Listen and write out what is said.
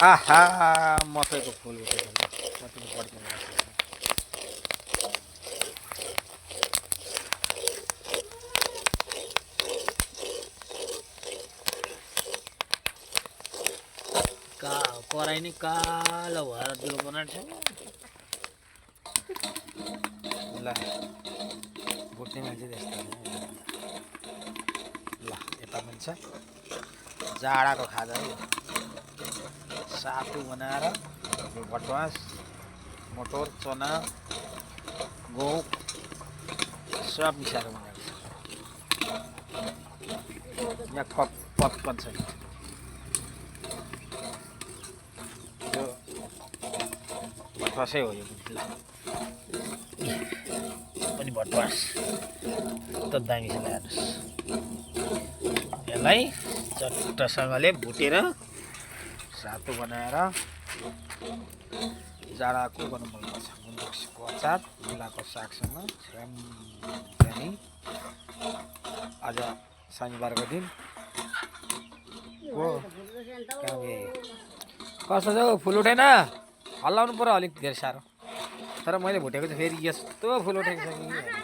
आहा मकैको फुल उठेको कतिको पड्किन कराई नै कालो भएर दियो बनाएको छ ल बुट्ने मान्छे त्यस्तो ल यता पनि छ जाडाको खाजा है सातु बनाएर भटमास मटर चना गहुँ सब मिसाएर बनाएको छ यहाँ पकपन छ यो भटमासै हो यो ल पनि भटमास त दामी छ ल्याएनस् यसलाई चट्टसँगले भुटेर सातो बनाएर जाडाको गर्नु मनपर्छ गुन्द्रुकको अचार मुलाको सागसँग त्यहाँदेखि आज शनिबारको दिन हो कस्तो छ फुल उठेन हल्लाउनु पर्यो अलिक धेरै साह्रो तर मैले भुटेको चाहिँ फेरि यस्तो फुल उठेको छ कि